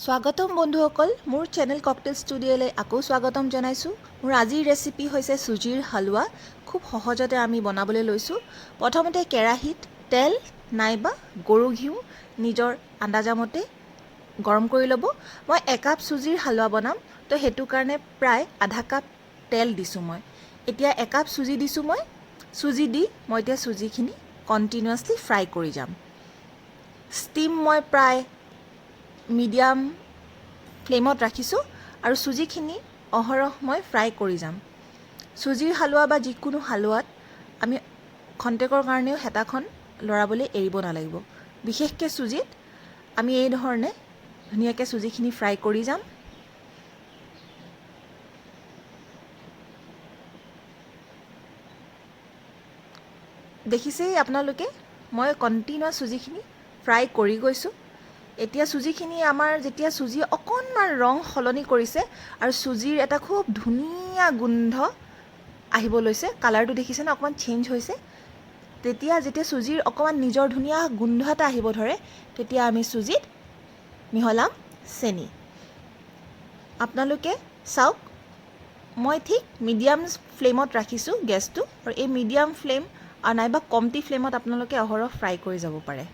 স্বাগতম বন্ধুসকল, মোৰ চেনেল ককটেল ষ্টুডিঅ'লৈ আকৌ স্বাগতম জনাইছোঁ। মোৰ আজিৰ ৰেচিপি হৈছে চুজিৰ হালোৱা। খুব সহজতে আমি বনাবলৈ লৈছোঁ। প্ৰথমতে কেৰাহীত তেল নাইবা গৰু ঘিউ নিজৰ আন্দাজামতে গৰম কৰি ল'ব। মই একাপ চুজিৰ হালোৱা বনাম, তো সেইটো কাৰণে প্ৰায় আধা কাপ তেল দিছোঁ মই। এতিয়া একাপ চুজি দিছোঁ মই। চুজি দি মই এতিয়া চুজিখিনি কণ্টিনিউৱাছলি ফ্ৰাই কৰি যাম। ষ্টিম মই প্ৰায় মিডিয়াম ফ্লেমত ৰাখিছোঁ আৰু চুজিখিনি অহৰহ মই ফ্ৰাই কৰি যাম। চুজিৰ হালোৱা বা যিকোনো হালোৱাত আমি খন্তেকৰ কাৰণেও হেতাখন লৰাবলৈ এৰিব নালাগিব। বিশেষকৈ চুজিত আমি এই ধৰণে ধুনীয়াকৈ চুজিখিনি ফ্ৰাই কৰি যাম। দেখিছেই আপোনালোকে, মই কণ্টিনিউৱাছ চুজিখিনি ফ্ৰাই কৰি গৈছোঁ। এতিয়া চুজিখিনি আমাৰ যেতিয়া চুজি অকণমান ৰং সলনি কৰিছে আৰু চুজিৰ এটা খুব ধুনীয়া গোন্ধ আহিব লৈছে, কালাৰটো দেখিছেনে অকণমান চেঞ্জ হৈছে। তেতিয়া যেতিয়া চুজিৰ অকণমান নিজৰ ধুনীয়া গোন্ধ এটা আহিব ধৰে, তেতিয়া আমি চুজিত মিহলাম চেনি। আপোনালোকে চাওক, মই ঠিক মিডিয়াম ফ্লেমত ৰাখিছোঁ গেছটো, আৰু এই মিডিয়াম ফ্লেম আৰু নাইবা কমটি ফ্লেমত আপোনালোকে অহৰহ ফ্ৰাই কৰি যাব পাৰে।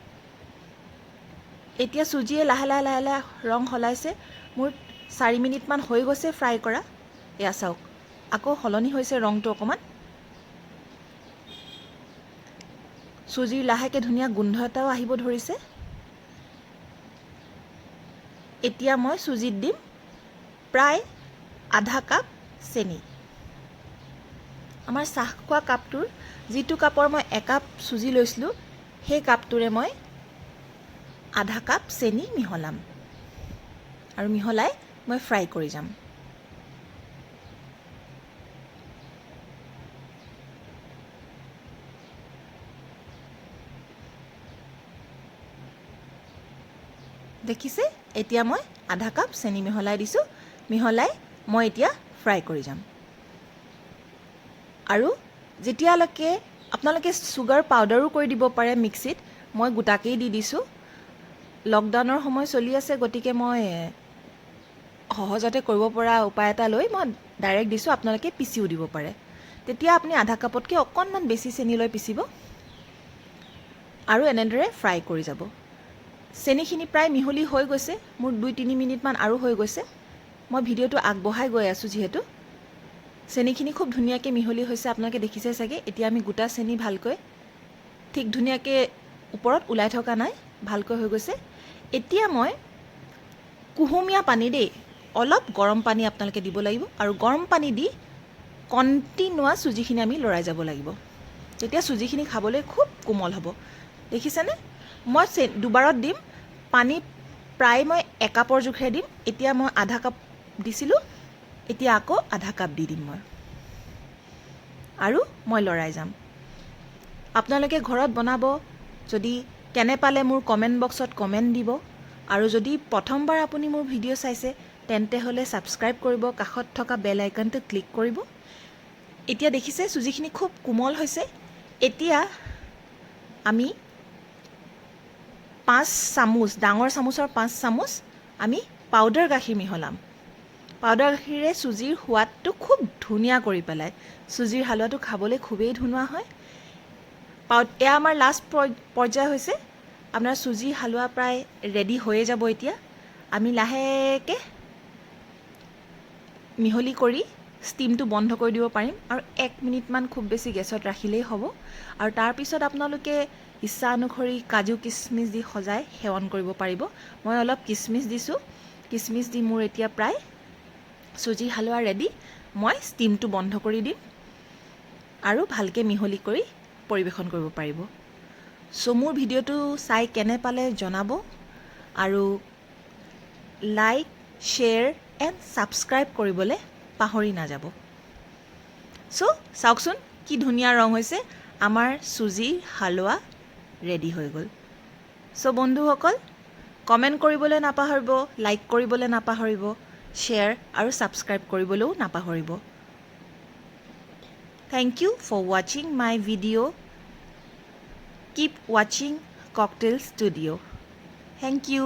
এতিয়া চুজিয়ে লাহে লাহে লাহে লাহে ৰং সলাইছে। মোৰ 4 মিনিটমান হৈ গৈছে ফ্ৰাই কৰা। এয়া চাওক, আকৌ সলনি হৈছে ৰংটো অকণমান। চুজিৰ লাহেকৈ ধুনীয়া গোন্ধ এটাও আহিব ধৰিছে। এতিয়া মই চুজিত দিম প্ৰায় আধা কাপ চেনি। আমাৰ চাহ খোৱা কাপটোৰ যিটো কাপৰ মই একাপ চুজি লৈছিলোঁ, সেই কাপটোৰে মই আধা কাপ চেনি মিহলাম আৰু মিহলাই মই ফ্ৰাই কৰি যাম। দেখিছে, এতিয়া মই আধা কাপ চেনি মিহলাই দিছোঁ। মিহলাই মই এতিয়া ফ্ৰাই কৰি যাম। আৰু যেতিয়ালৈকে আপোনালোকে চুগাৰ পাউডাৰো কৰি দিব পাৰে মিক্সিত, মই গোটাকেই দি দিছোঁ। লকডাউনৰ সময় চলি আছে, গতিকে মই সহজতে কৰিব পৰা উপায় এটা লৈ মই ডাইৰেক্ট দিছোঁ। আপোনালোকে পিচিও দিব পাৰে। তেতিয়া আপুনি আধা কাপতকৈ অকণমান বেছি চেনি লৈ পিচিব আৰু এনেদৰে ফ্ৰাই কৰি যাব। চেনিখিনি প্ৰায় মিহলি হৈ গৈছে, মোৰ 2-3 মিনিটমান আৰু হৈ গৈছে। মই ভিডিঅ'টো আগবঢ়াই গৈ আছোঁ, যিহেতু চেনিখিনি খুব ধুনীয়াকৈ মিহলি হৈছে, আপোনালোকে দেখিছে চাগে। এতিয়া আমি গোটা চেনি ভালকৈ ঠিক ধুনীয়াকৈ ওপৰত ওলাই থকা নাই, ভালকৈ হৈ গৈছে। এতিয়া মই কুহুমীয়া পানী দেই, অলপ গৰম পানী আপোনালোকে দিব লাগিব আৰু গৰম পানী দি কণ্টিনিউৱাছ চুজিখিনি আমি লৰাই যাব লাগিব। তেতিয়া চুজিখিনি খাবলৈ খুব কোমল হ'ব। দেখিছেনে, মই দুবাৰত দিম পানী, প্ৰায় মই একাপৰ জোখেৰে দিম। এতিয়া মই আধা কাপ দিছিলোঁ, এতিয়া আকৌ আধা কাপ দি দিম মই আৰু মই লৰাই যাম। আপোনালোকে ঘৰত বনাব, যদি কেনে পালে মোৰ কমেণ্ট বক্সত কমেণ্ট দিব। আৰু যদি প্ৰথমবাৰ আপুনি মোৰ ভিডিঅ' চাইছে, তেন্তে হ'লে ছাবস্ক্ৰাইব কৰিব, কাষত থকা বেল আইকনটো ক্লিক কৰিব। এতিয়া দেখিছে চুজিখিনি খুব কোমল হৈছে। এতিয়া আমি 5 চামুচ, ডাঙৰ চামুচৰ 5 চামুচ আমি পাউডাৰ গাখীৰ মিহলাম। পাউডাৰ গাখীৰে চুজিৰ সোৱাদটো খুব ধুনীয়া কৰি পেলায়। চুজিৰ হালোৱাটো খাবলৈ খুবেই ধুনীয়া হয়। এয়া আমাৰ লাষ্ট পৰ্যায় হৈছে। আপোনাৰ চুজি হালোৱা প্ৰায় ৰেডি হৈয়ে যাব। এতিয়া আমি লাহেকৈ মিহলি কৰি ষ্টিমটো বন্ধ কৰি দিব পাৰিম আৰু 1 মিনিটমান খুব বেছি গেছত ৰাখিলেই হ'ব। আৰু তাৰপিছত আপোনালোকে ইচ্ছা অনুসৰি কাজু কিচমিচ দি সজাই সেৱন কৰিব পাৰিব। মই অলপ কিচমিচ দিছোঁ। কিচমিচ দি মোৰ এতিয়া প্ৰায় চুজি হালোৱা ৰেডি। মই ষ্টিমটো বন্ধ কৰি দিম আৰু ভালকৈ মিহলি কৰি পৰিৱেশন কৰিব পাৰিব। মোৰ ভিডিঅ'টো চাই কেনে পালে জনাব আৰু লাইক, শ্বেয়াৰ এণ্ড ছাবস্ক্ৰাইব কৰিবলৈ পাহৰি নাযাব। চাওকচোন কি ধুনীয়া ৰং হৈছে, আমাৰ চুজিৰ হালোৱা ৰেডি হৈ গ'ল। বন্ধুসকল, কমেণ্ট কৰিবলৈ নাপাহৰিব, লাইক কৰিবলৈ নাপাহৰিব, শ্বেয়াৰ আৰু ছাবস্ক্ৰাইব কৰিবলৈও নাপাহৰিব। Thank you for watching my video. Keep watching Cocktail Studio. Thank you.